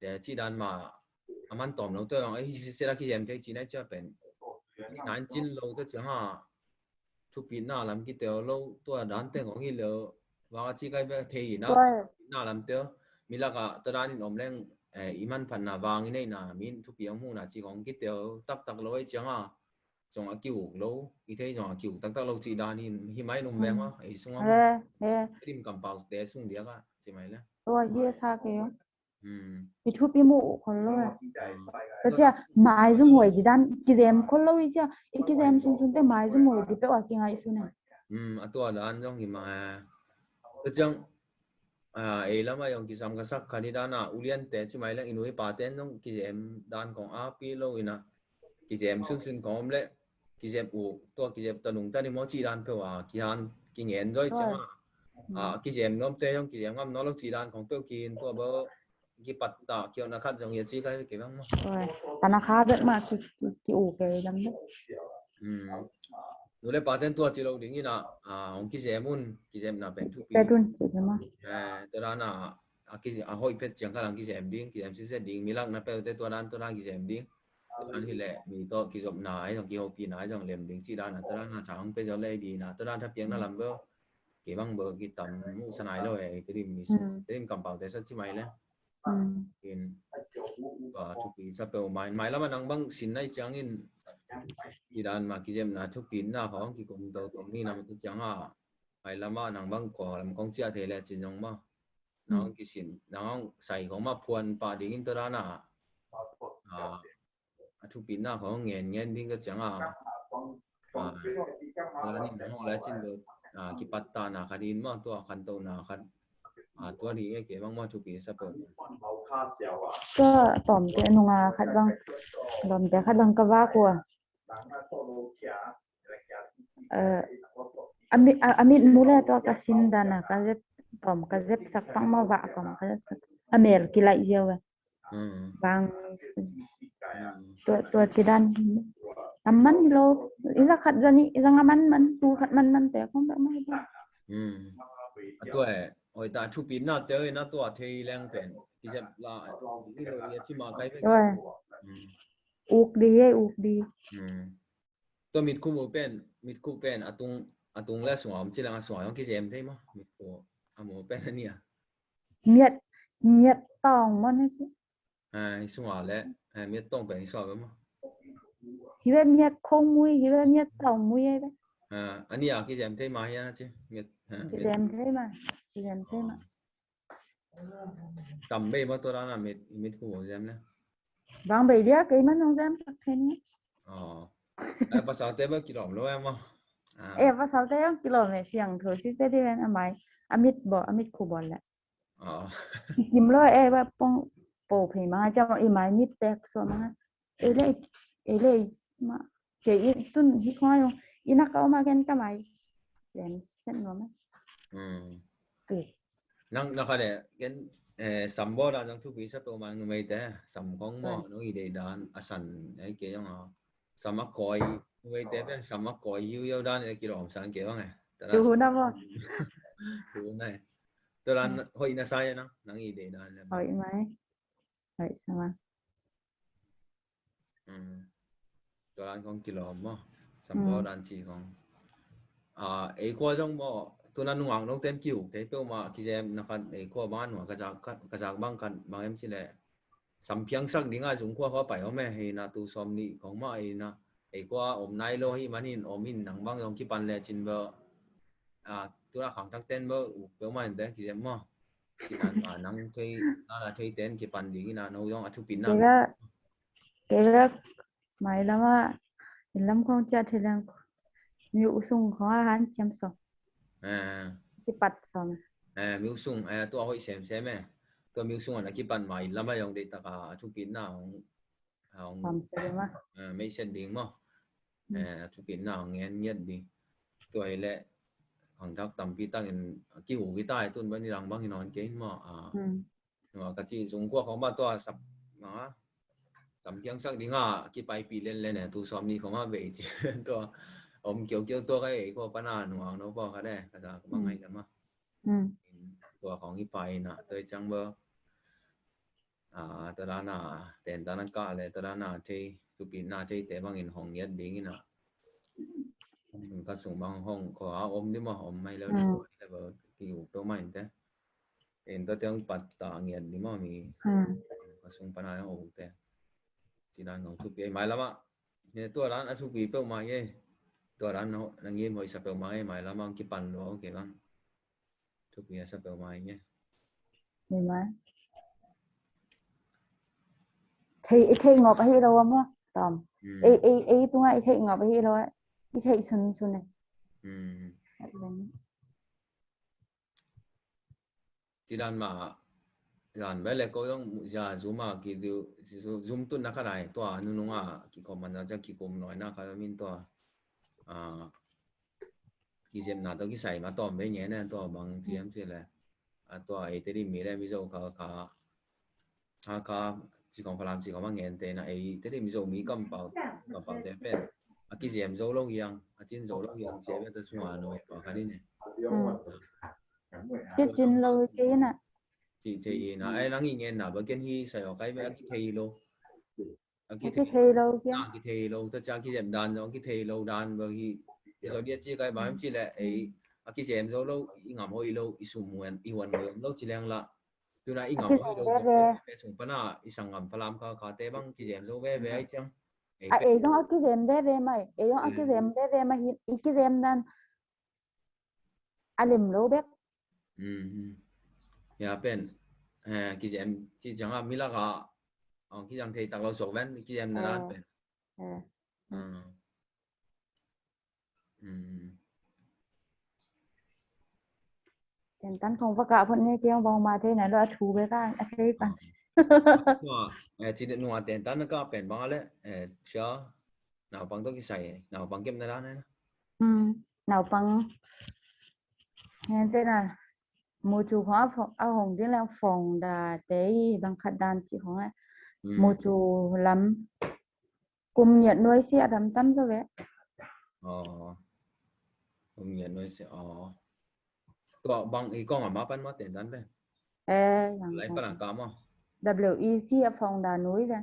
dia na cih dan mah a man tawm lo tua zong a hi sisela kizem thei ci na i ciang a pen. Nine cin lo tua ciang a thupitna lam kiteo lo tua dan teng hong hi lo. Vang a ci kai ve thei na thupitna lam teo mi lak a tua dan in om leng i manphatna vang i neihna min thupi hong muhna ci hong kiteo taktak lo ei ciang a zong a kiuk lo i thei zong a kiuk taktak lo ci dan in hi mai num veng a ei sung a dim kampau te sung diak a ci mai le. Tua hi a sa kei. I thupi mu uh khol lo. Ka cia mai zum huai di dan kizem khol lo i cia i kizem sunsun te mai zum huai di peuh a kingaihsun a. A tua dan zong hi ma. Ka ciang ei lam a zong kisam ka sak khat hi dan a ulian te ci mai leng i nu i pa ten zong kizem dan kong a pi lo in a kizem sunsun kong om le kizep uh tua kizep ta nungta ni maw cih dan peuh a kihan kingen zoi ciang a kizem nuam te zong kizem ngam nawn lo cih dan kong peuh kin tua beuh kipat ta kiotna khat zong hi a ci kai ve kei bang maw. Tanakha bek mah ki u kei lam bek. Nu le pa ten tua ci lo ding in a hong kizem un kizemna pen thupi. Tua dan a a hoih phet ciang khat hong kizem ding kizem siset ding mi lakna peuh te tua dan tua dan kizem ding. Tua dan hi leh mi tawh kizopna ai zong kihopihna ai zong lem ding cih dan a tua dan a tha hong pia zo lei dina tua dan tha piakna lam beuh. Kei bang beuh kitam muhsa nai lo e, tedim mi tedim kampau te sa ci mai le. In tua thupi sa peuh mai mai lam a nang bang sin nai ciangin i dan ma kizemna thupi na hong kikum to tong ni nam tu ciang a mai lam a nang bang kua lam kong ciah thei le cin zong ma nang kisin nang sai kong ma phuan pa dingin tua dan a a thupitna khong ngen ngen ding ka ciang a. A ni nang hong lai cin do kipattana khat in ma tua khantohna khat a tua ni e kei bang ma thupi sa peuh. Ka tawmte nunga khat bang tawmte khat bang ka vak ua. A mit mu le tua ka sin dana ka zep tawm ka zep sak pang ma vak tawm ka zep sak a mel kilaih ziau e. Bang tua tua ci dan a man lo i za khat za ni i za nga man man tu khat man man te kong bek mai ba. A tua e oi ta thupitna te oi na tua thei leng pen kizep la i lo i a ci ma kai pen. Uk di e uk di. Tua mitkhu mu pen mitkhu pen a tung a tung le a sunga om ci leng a sunga om kizem thei ma mitkhu a mu pen a nia. Miat miat tawng maw na ci. Ai sunga le ai miat tawng pen i sunga be maw. Hi be miat khong mui hi be miat tawng mui ai be. A nia kizem thei ma hi a na ci miat. Kizem thei ma kizem thei ma. Tam bei maw tua dan a mit mit khu zem le. Bang bei dia kei man nong zem sak thei ni. Ai pasal te ba kilawm lo em maw. E pasal te ang kilawm e siang tho si se di ven a mai a mit bo a mit khu bo le. Kikim lo e ba pong po phei ma cha i mai mit tek so ma. Ei le ei le ma kei i tun hi khong ai ong i na ka ma ken ka mai. Len sen lo ma. Nang na kha le ken sambaw dan zong thupi sa peuh mang numei te sam khong maw nong i dei dan a san ai kei zong a sam a koi numei te pen sam a koi hiu hiu dan e kilawm sang kei bang e. Tu na maw. Tu na e. Tu dan hoih na sa e nang nang i dei dan le. Hoih mai. Hoih sa ma. Tua dan kong kilawm maw sambaw dan ci kong. Ei khua zong maw tuna nungak note in kiuk thei peuhmah kizem na khat ei khua bang a nua ka zak bang khat bang em ci leh sam phiangsak ding a zung khua khua pai om e hei na tu sawm nih kong mah ei na ei khua om nai lo hi man hin om in nang bang zong kipan le cin beuh. Tuna khangthak ten beuh uk peuhmah in te kizem maw. Kipan a nang thei nana thei ten kipan ding in a no zong a thupitna. Kei la Kei bek mailam ah, inn lam khong ciah thei leng, mi uh sung khong a hanciam sawm. Eh. Kipat sawm. Eh, mi uh sung, eh, tua hoih semsem eh. Tua mi uh sung a na kipat mailam ah zong deihtak a thupitna hong, hong, eh, meisen ding maw. Eh, a thupitna hong ngen ngiat ding. Tua hi leh khangthak tampi takin kihu kita hi tun bang ni lang bang hi nawn kei in maw. Ah. Nua ka ci zung kua khong mah tua sap, ah, tam piangsak ding a kipaipih lenlen eh, tu sawm ni khong mah bei ci. Tua om kiaukiau tua ka ei kua pana nuang no pua ka de, ka sa ka bang ngai lam ah. Tua khong i pai na, tua i ciang bang, ah, tua dan a, tentan a kah le, tua dan a thei, thupitna theite bangin hong ngiat ding in a. Ka sung bang hong khua om ding maw, om mai lo ding maw, le bang ki uk to mai te. En ta tiang pat ta ngiat ding maw mi. Ka sung pana hong uk te. Ci dan hong thupi mailam ah. Ne tua dan a thupi peuhmah e. Tua dan na ngim hoih sa peuhmah e, mailam ah kipan lo, ok bang. Thupi a sa peuhmah e. Ni mai. Thei, i thei ngop ahi lo maw, Tom? Ei, ei, ei tunga i thei ngop ahi lo, i thei sunsun e. Ci dan mah, zan bel le ko zong za Zoom a ki diu, Zoom tun na kha dai, tua nunung a kikhom man za kikum noi na kha min tua. Ah, kizepna tawh kisai mah tawm vei ngen a, tua bang ci hiam cih leh, a tua ei Tedim mi le Mizo kha, kha, Hakha ci khong, Falam ci khong mah ngen te na, ei Tedim Mizo mi kampau, kampau te pen a kizem zo lo hiang, a cin zo lo hiang ci ve, tua sung a nuai pa kha ni ne. Kicin lo kei na. Ci thei na, ai nang i ngenna bang ken hi sai aw kai ve, a kithei lo. A kithei lo kia. A kithei lo, tua cia kizem dan zong a kithei lo dan bang hi. Zo dia ci kai bang ci leh ei a kizem zo lo, i ngam hoih lo, i sum huan, i huan hoih lo ci leng la. Tuna i ngam hoih lo, pe sung pana i sanggam Falam kha, kha te bang kizem zo veve ai ciang. A ei zong a kizem veve mai, ei zong a kizem veve mai hi, i kizem dan a lim lo bek. Ya pen, eh, kizem ci ciang a mi lak a, ong kizang thei tak lo sok ven, kizem na dan pen. Tentan khong va kah phot nge, kei hong bang ma thei nai lo, a thu bek a, a thei pan. Tua, eh, ci nung a tentan na kah pen bang a le, eh, cia, naupang tawh kisai, naupang kepna dan a. Naupang, ngen te na, mucu khong a hong ding le founder te i bang khat dan ci khong a. Mucu lam, kum ngiat nuai sia dam tam zaw ve. Aw. Kum ngiat nuai sia, aw. Tua bang i kong a ma pan ma tentan ve. Eh, yang lai pan a ka ma. W E C a founder nuai ve.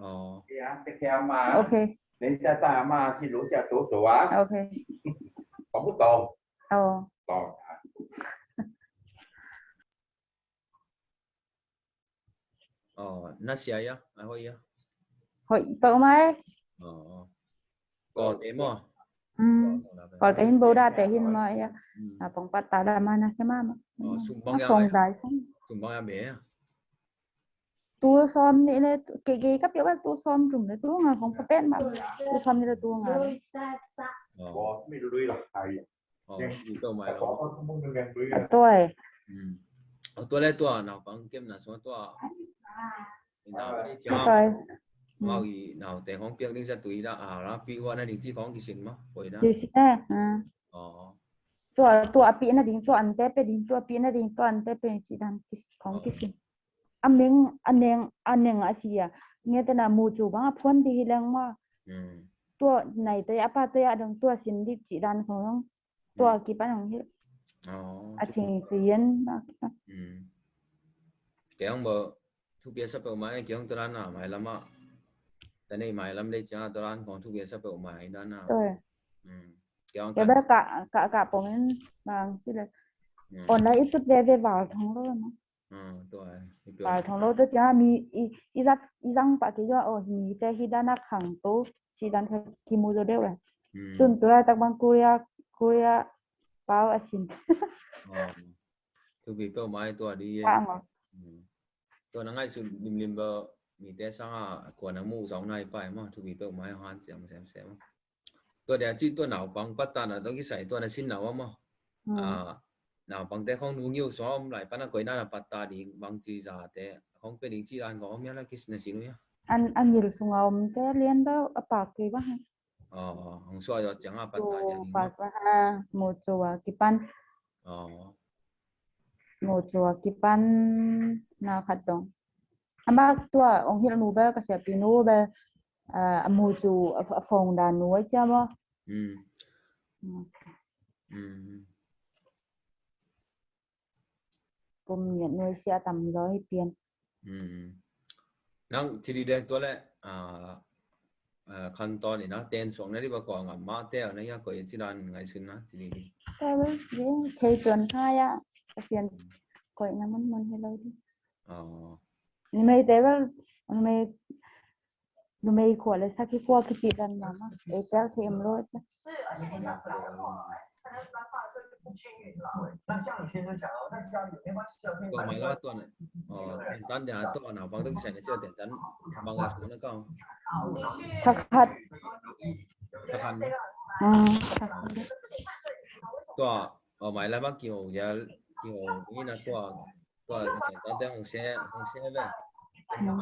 Aw. Ok. Ok. Aw. Aw, na sia ia, a hoih ia. Hoih peuhmah e. Aw. Kawlte maw? Kawlte hin, boda te hin maw ia. A pongpat ta la ma na sia mah maw. Sum bang ia, sum bang ia be ia. Tu sawm nih le, kei, kei ka piak bel tu sawm thum le tu nga kong ka pen mah. Tu sawm nih le tu nga. Aw, i tua mai lo. Tua e. Aw, tua le tua naupang kepna sung tua. Tua e. Mau i naute hong piak ding sa tui da, a la pi wa na ding ci hong kisin ma, poi da. Kisin e. Aw. Tua, tua a pi na ding, tua ante pe ding, tua pi na ding, tua ante pe ci dan kis, hong kisin. A meng, a neng, a neng a sia. Nge te na mucu bang a phuan di hi leng ma. Tua nai te a pa te a dong tua sin di ci dan hong. Tua kipan hong hi. A cing si yen ba kipan. Kei hong bo thupi a sa peuhmah e, kei hong tua dan a mailam a. Ta nei mailam dei cia tua dan hong thupi a sa peuhmah e dan a. Tua. Kei hong kei ba ka, ka, ka pong in bang ci le. Online i tut veve val thong lo na. Tua e. Val thong lo tua cia mi i, i zat, i zang pa kei zua, aw, mi te hi dan a khang to, ci dan kha kimu zo deuh e. Tun tua tak bang Korea, Korea pau a sin. Thupi peuhmah e tua di e. Tua na ngaihsut limlim ba, mite sangah kuan a muh zawng nai pai maw, thupi peuh mai hanciam semsem. Tua dia ci tua naupang pattan a tawh kisai tua na sin nau a maw. Hmm. Ah, naupangte khong nu ngiu sawm lai pan a koina na patta ding bangci zate khong pe ding ci dan khong om ia la kis na sin uh ia. An, an ngil sunga omte lian bau a pak kei bang. Oh, hong suah zawh ciangah patta dia ding. Pat pa ha, mu cua kipan. Oh. Mu cua kipan na khat dong. Amak tua ong hilh nu bel ka siapi nu bel, ah, a mu cu a, a fong dan nu ai cia maw? Mm. Mm. Mm. Kum ngiat nuai sia tam zaw hi pian. Mm. Nang cili deng tua le, ah, ah, khan tawn ina ten suang na di ba kua ngam ma te na ia koi ci dan ngai sun na cili di. Tua le, ye, kei tuan kha ia, ka sian koi na mun mun hi lo di. Oh. Ni mei te ba, ni mei Numei khua le sakhi khua kici dan mama. Ei tel thei em lo cha. Tua mai la tua na. Oh, tentan dia tua na bang tu kisai na cia tentan bang a sung na kau. Thakhat. Thakhat. Hmm, thakhat. Tua, oh, mai la bang ki ho ya, ki ho ni na tua.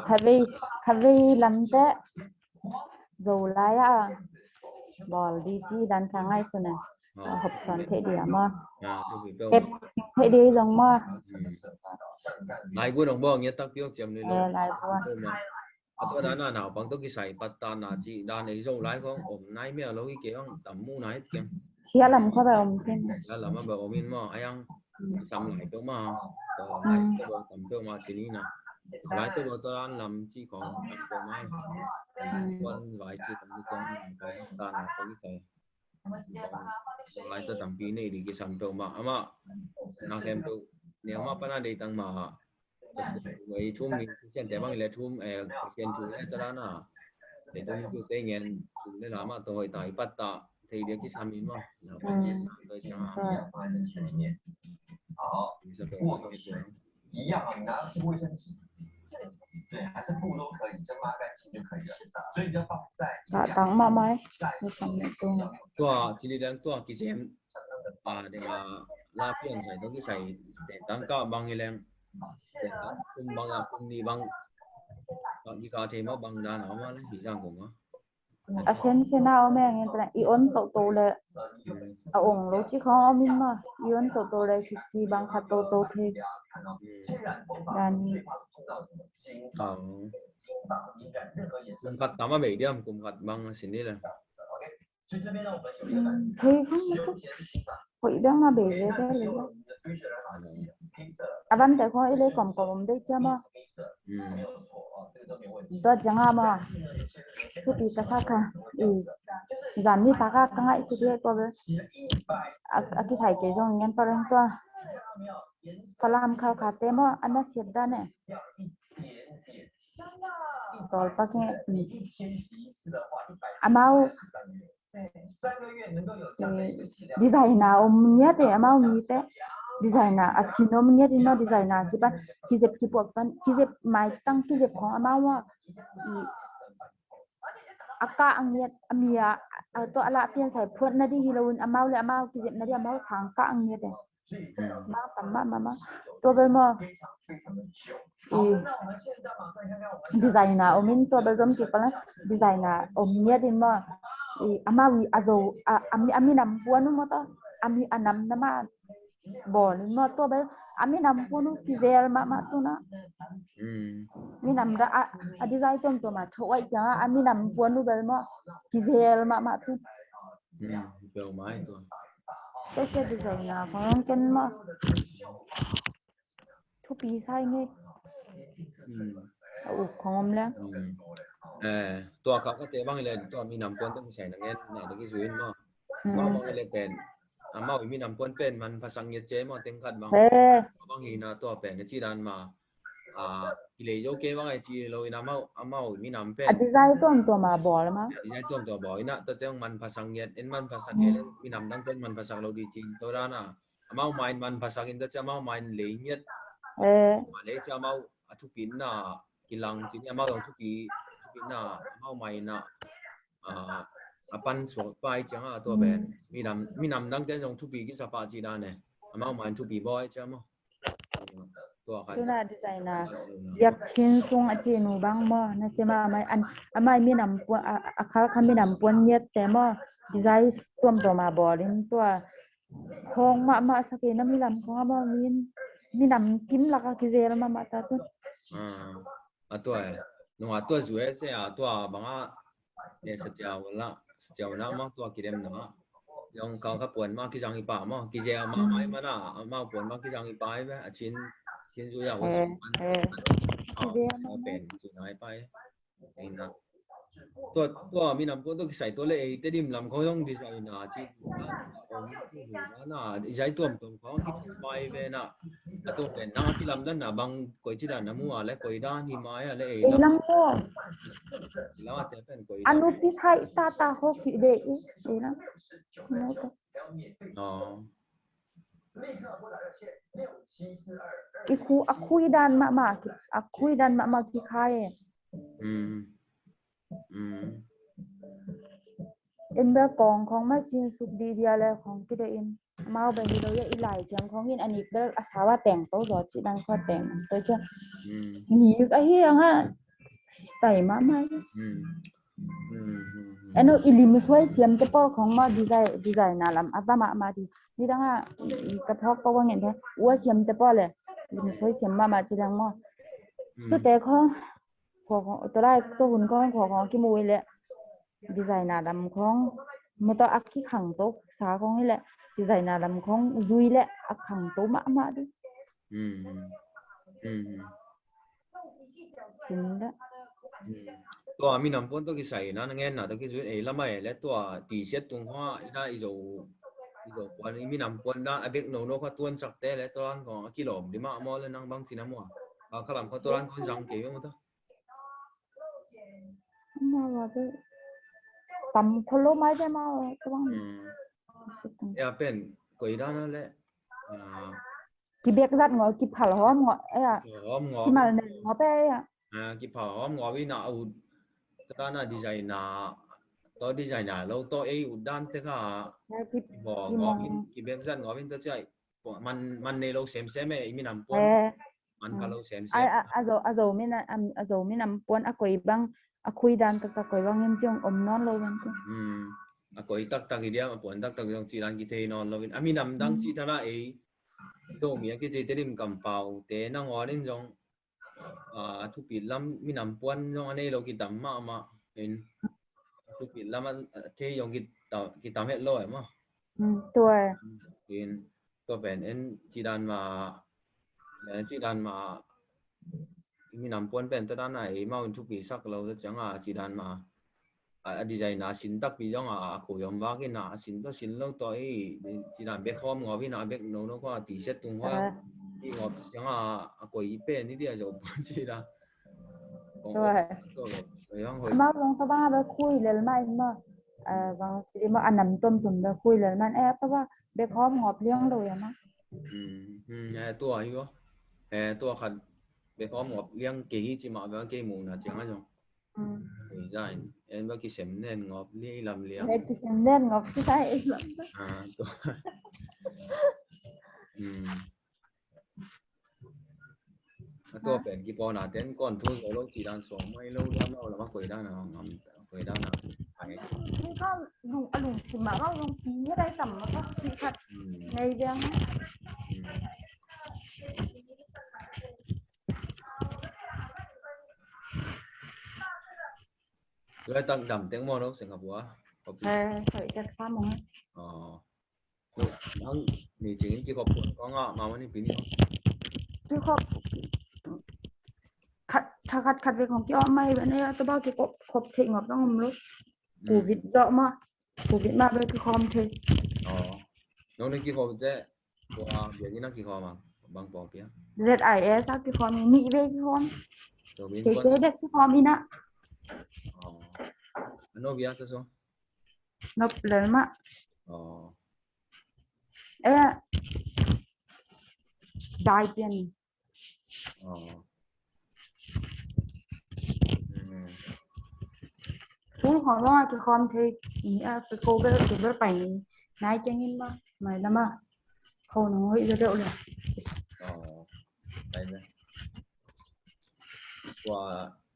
Khavei, khavei lamte Zolai a bawl di ci dan ka ngaihsun a. Hop sawn theih di a maw? Hep theih di zong maw? Laibu nong bawl ngiat takpi hong ciam ni lo. Eh, laibu. A tua dan a naupang tawh kisai pattana ci dan ei Zolai khong om nai mia lo hi kei hong tam mu nai het keng. Sia lam kha ba om keng. Sia lam a ba om in maw, a yang sam lai peuh ma. Lai peuh tam peuh ma ci ni na. Lai peuh tua dan lam ci khong tam peuh ma. Kuan vai ci tam ni kong pattana tawh kisai. Lai tawh tampi nei di kisam peuh ma. Ama na khem peuh ni ama pana dei tang ma. Ei thum mi Christian te bang le thum, eh, Christian thu le ta na. Ei thum thu te ngen thum le lama to hoi ta i patta thei dia kisam in ma. 一样啊，你拿这个卫生纸，对，还是布都可以，就抹干净就可以了。所以你就放在 Ka tang ma mai. Tua cili dan tua kisem. Ah, dia la pian sai to kisai. Tangka bang ileng. Kum bang a kum ni bang. Bang di ka thei ma bang dan a ma le hi sang kong a. A sen sen a om e ngen tana i on to to le. A ong lo ci khong om in ma. I on to to le ki, ki bang khat to to thei. Dan ni. Kum khat tama bei diam kum khat bang sin ni le. Thei khong na to. Hoih dang a bei ve te le. A van te khong i le kom kom om dei cia ma. Tua ciang a ma. Thupi ka sa kha. I zan ni ta ka ka ngai si thei ko be. A, a kisai kei zong ngen pa reng tua. Falam khal kha te ma a na siat dan e. Tawlpa keng amau designer om ngiat e amau mite. Designer a sin om ngiat in maw designer kipan kizep kipuak pan kizep maitang kizep khong amau a a kah a ngiat a mi a tua a lah pian sai phuat na di hi lo in amau le amau kizep na di amau khang kah a ngiat e. Ma, ma, ma, ma. Tua bel maw. I designer om in tua bel zom kik pala designer om ngiat in maw. I amau i a zo a, a mi, a minam puan uh maw tua. A mi a nam na ma bawl in maw tua bel a minam puan uh kizel mahmah tu na. Minam da a, a design tuamtuam a tho ai ciang a, a minam puan uh bel maw kizel mahmah tu. Peuhmah hi tua. Tua cia designer khong ken maw. Thupi sai nge. A uk khong om leng. Eh, tua ka ka te bang le tua minam puan teng sai na ngen na te ki suin maw. Maw bang le pen. Amau i minam puan pen manphasak ngiat cia maw teng khat bang. Bang hi na tua pen ci dan ma. Ah, kilei zo kei bang ai ci lo in amau, amau minam pen. A design tuamtuam a bawl ma. Design tuamtuam bawl ina tua teng manphasak ngiat, en manphasak ngiat, minam dang pen manphasak lo di cin tua dan a. Amau main manphasak in tua cia amau main lei ngiat. Eh. Ma lei cia amau a thupina kilang cih ni, amau zong thupi, thupi na, amau mai na, ah, a pan suak pai ciang a tua pen. Minam, minam dangte zong thupi kisa pah cih dan e. Amau mai thupi bawi ciang maw. Tua khat. Tuna design a, Ziak Chin Sung a ci nu bang maw, na sia mah mai an, amai minam puan, a, a khal kha minam puan ngiat te maw, design tuamtuam a bawl in tua. Khawng mahmah sa kei na minam khawng a maw, min, minam kim lak a kizel mahmah ta tun. Ah, a tua e. Nung a tua U S A a tua bang a, e, sa ciau la, sa ciau na maw tua kidem na. Yong kal kha puan mah kizang i pa maw, kizel mahmah i mana, amau puan mah kizang i pa i ve, a Chin, Chin zui a, eh, eh. Kizel mahmah. Pen, Chin a i pa i. Ei na. Tua, tua minam puan tua kisai tua le ei Tedim lam khawng zong design na ci. Na, na, design tuamtuam khawng kithum pai ve na. A tua pen nang a kilamdan na bang koi ci dan na mu a le koi dan hi mai a le ei lam. Ei lam ko. Ei lam a te pen koi dan. Anu kisai ta ta ho ki de i. Ei lam. No to. Oh. I khu, a khui dan mahmah ki, a khui dan mahmah kikhai e. Mm. Mm. En bel kawng khawng mah sin suk dih dia le khawng kide in. Amau bel hi lo ia i lai ciang khawng in a nik bel a sau a teng to zaw cih dan khawng teng to ciang. Mm. Nik ahi ang a. Stai mahmah. Mm. Mm, mm, mm. Eno i lim suai siam te pawl khawng mah design, design na lam a va mahmah di. Nidang a, i ka phawk pawl bang in te. Ua siam te pawl le. Lim suai siam mahmah ci dang maw. Mm. Tute khawng, khawng, khawng, tua lai tua hun khawng, khawng, khawng kimu i le. Design na lam khawng. Motor a kikhang to sa khawng i le. Design na lam khawng zui le a khang to mahmah di. Mm, mm. Mm, mm. Sin dah. Hmm. Tua minam puan tua kisai na, na ngen na tua kizui ei lamai le tua T-shirt tung hoa ina i Zo, i Zo puan, i minam puan dan a bek nono kha tuan sak te le tua dan kong a kilawm di mah maw le nang bang ci na mua. A khalam kha tua dan kong zang kei maw ta. Maw a bek tam kho lo mai te maw tua bang. Hmm. T-shirt tung. Ya pen koi dan le. Ah, kibek zat ngawh, kiphal hawm ngawh, eh, ah. Phal hawm ngawh. Kimal nen ngawh pe, eh, ah. Ah, kiphal hawm ngawh in a ut, tua na design na, tua design na lo, tua ei ut dan te kha. Eh, ki-, kibawl ngawh in, kibek zat ngawh in tua ciai. Man, man nei lo semsem eh, i minam puan. Eh. Man pha lo semsem. Ai, a, a Zo, a Zo min a, am, a Zo minam puan a koi bang, a khui dan taktak koi bang in ciong om nawn lo bang ciong. Hmm. A koi taktak i diam, a puan taktak zong ci dan kithei nawn lo in. A minam dang ci tala ei. Zomi a kici Tedim kampau te nangawn in zong, ah, a thupit lam minam puan zong a nei lo kitam mahmah in. A thupit lam a, a thei zong kita-, kitam het lo eh maw. Hmm, tua. In, tua pen en ci dan mah, eh, ci dan mah, minam puan pen tua dan a ei mau in thupi sak lo tua ciang a ci dan mah. A, a design a sin takpi zong a, a khui om vak in a, a sin tua sin lo tua i, ci dan bek hawm ngawh in a, bek nono kha T-shirt tung hoa. Ah. I ngawh ciang a, a koi pen i dia Zo puan ci dan. Tua. Tua, tua, tua, tua, tua. Amau zong tua bang a bek khui lel mah in maw. Eh, bang ci di maw a nam tuamtuam bek khui lel mah in. Eh, tua bang bek hawm ngawh liang lo ia maw. Hmm, hmm, eh, tua hi maw. Eh, tua khat bek hawm ngawh liang kei hi ci mah bek kei muhna ciang a zong. Hmm. Design. En ba kisem nen ngawp liai lam liang. Eh, kisem nen ngawp liai lam. Ah, tua. Hmm. A tua pen kipawlna ten kong thu zo lo ci dan suang mai lo dan lo lam a koi dan a ngam koi dan a. Ai. Ni ka lung a lungsim mah ka lungpi ni dai tam mah ka ci khat. Hmm. Nei dang. Hmm. Lai tak dam teng maw lo Singapore? Kopi. Eh, kai tak sa maw. Oh. Nang ni cingin kikhop puan kong a mama ni pini. Kikhop khat, khat, khat, khat ve kong ki om mai ve ne, tua ba kikhop, khop thei ngawp dang om lo. Hmm. Covid zawh maw. Covid mah bek kikhawm thei. Oh. Nong ni kikhawm te, tua biak inn a kikhawm a, bang pawlpi a? Z I S a kikhawm, nih vei kikhawm. Tua min kei, kei bek kikhawm inn a. Oh. Ano biak ta so? Nop lel mah. Oh. Eh. Dai pian. Oh. Sung khawng zong a kikhawm thei, i a kiko bel, kibel pai nai keng in mah, mailam ah. Kho nong hoih zaw deuh le. Aw, pai le. Tua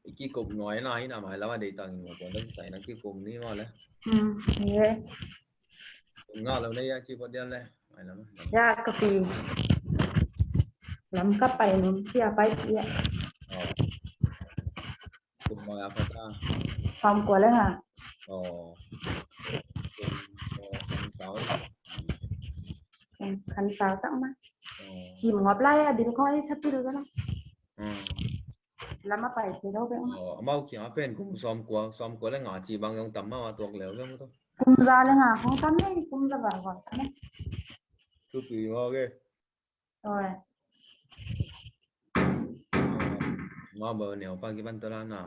i kikup nuai na hi na, mailam ah deih tak in mawh tua deuh sai na kikup ni maw le. Hmm, he. Kum nga lo nei a ci pawt diam le. Mailam ah. Ya, ka pi. Lam ka pai nung ci a pai ci a. Aw. Kum mai a pha ta. Sawm kua le nga. Aw. Kum, aw, khan sau. Khan, khan sau tak ma. Aw. Cim ngop lai a, bil kho i sa pi lo la. Hmm. Lam a pai thei lo bek ma. Aw, amau kiang a pen kum sawm kua, sawm kua le nga ci bang zong tam ma, a tuak leu bek ma to. Kum za le nga khong tam e, kum za bang khong tam e. Thupi maw ke. Oi. Mah bang neu pa kipan tua la na.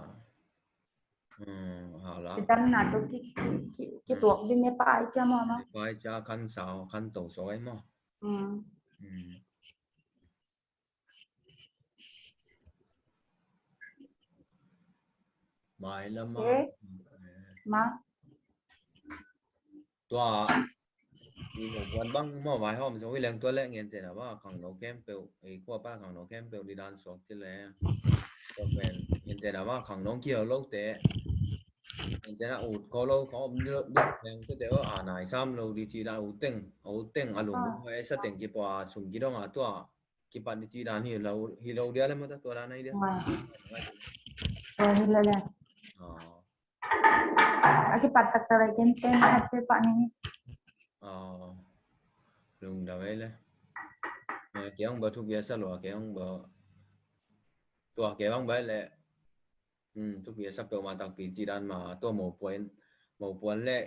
Hmm, ha la. Kitan na tu ki, ki, ki, kituak ding ne pa ai cia maw maw. Pa ai cia khan sau, khan to so ai maw. Hmm. Hmm. Mailam ah. Eh? Ma. Tua i mawh puan bang mawh vaihawm zong hi leng tua le ngente na bang khangno khempeuh, ei khua pan khangno khempeuh di dan suak ci le. Tua pen ngente na bang khangno kiho lote, ngente na ut kho lo khawng om di leng tua te a nai sam lo di ci dan, ut teng, ut teng a lung, ah, e sa teng kipua sum kidong a tua kipat di ci dan hi lo, hi lo dia le mawh ta, tua dan hi dia. Tua hi le le. Aw. A kipat taktak lai ken ten khat pe pah ni. Aw. Lungdam ei le. Kei hong ba thupi a sa lua, kei hong ba. Tua kei hong ba le. Hmm, thupi a sa peuhmah takpi ci dan mah, tua mawh puan, mawh puan le,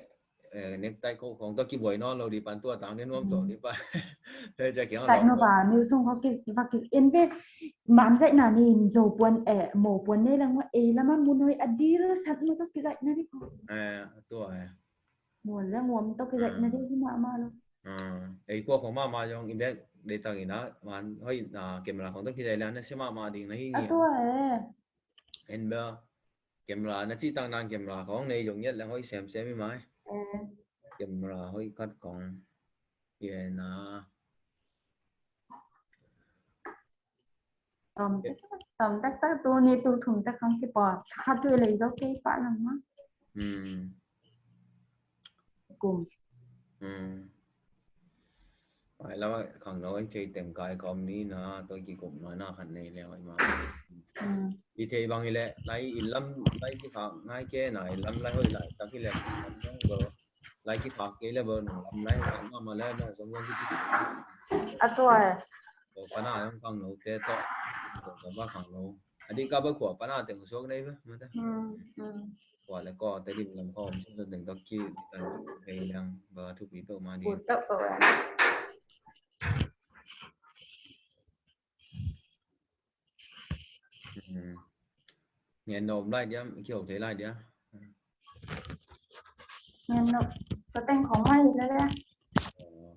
eh, necktie kho khawng tua kibuai nawn lo di pan tua tang ni nuam tua di pan. Hei, cia kiang lo. Taih nupa, niu sung kho ki, va ki, en ve, man zaih na ni, zo puan, eh, mawh puan nei lang ma, ei lama mun hoi a dil sat ma tua kizaih na ni kho. Eh, tua eh. Muan le muan tua kizaih na di hi mahmah lo. Ah, ei khua khawng mahmah zong i bek deih tak in a, man hoi na camera khawng tua kizaih le na sia mahmah ding na hi ngiat. A tua eh. En bel camera na cih tak nan camera khawng nei zong ngiat leng hoih semsem hi mai. Eh. Camera hoih khat khawng. Pian a. Tawm tak, tawm taktak tu ni tu thum tak khawng kipawt. Khat tu i lei zo kei pah lang ma. Hmm. Kum. Hmm. Ai lama khangno i thei teng kai khawm ni na, tua kikum na na khat nei le hoih ma. Hmm. I thei bang i le, lai i lam, lai kikhak ngai ke na, i lam lai hoih lai tak i le, lai kikhak kei le bo, nung lam lai hoih tak ma ma le, na zong zong kikhak. A tua eh. Bo pana zong khangno te tawh, bo ka ba khangno. A di ka ba khua pana teng suak nei ba, ma te. Hmm, hmm. Khua le kaw te dim lam khawm, sun teng tawh ki, kan hei liang, ba thupi peuh ma di. Kut peuh peuh eh. Hmm. Ngen nop lai dia, kiho thei lai dia. Ngen nop, ka teng khawng mai le le. Aw,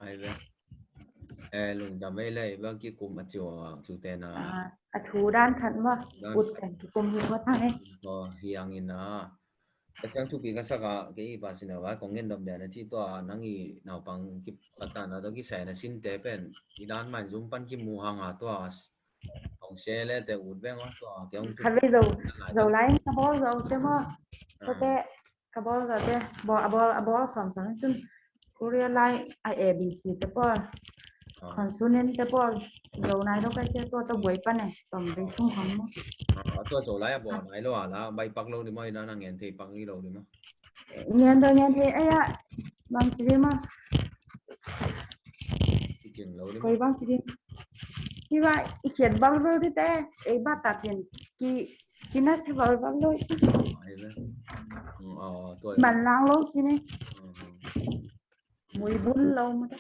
ai ve. Eh, lungdam ei le, ba kikum a ciu a, ciu te na. Ah, a thu dan khat ma, dan ut khat. Teng kikum hi ko thang eh. Ko hiang in na. Ka ciang thupi ka sak a, kei i pa sin a vai, kong ngen dom dia na ci tua, nang i naupang kipatan a tua kisai na sin te pen, i dan man zum pan kimu hang a tua, kong se le te ut beng a tua, kei hong thupi. Khat vei zo, zo lai, ka bawl zo te maw. Ah. Tua te, ka bawl zo te, bawl, a bawl, a bawl sawm sawm tun. Korea lai a A B C te pawl. Ah. Consonant te pawl. Zo nai lo kai cia tua tua buai pan eh. Tawm vei sung khawng maw. Ah, tua zo lai a bawl nai lo a la, bai pak lo di maw, i na na ngen thei pak i lo di maw. Ngen tua ngen thei, ai a, bang ci di maw. I cing lo di maw. Koi bang ci di. Hi vai, i khiat bang lo di te, ei ba ta pian, ki, ki na sa bal bal lo. Ai ve. Mm, ah, tua. Man lang lo ci ni. Mm. Mui bun lo ma ta.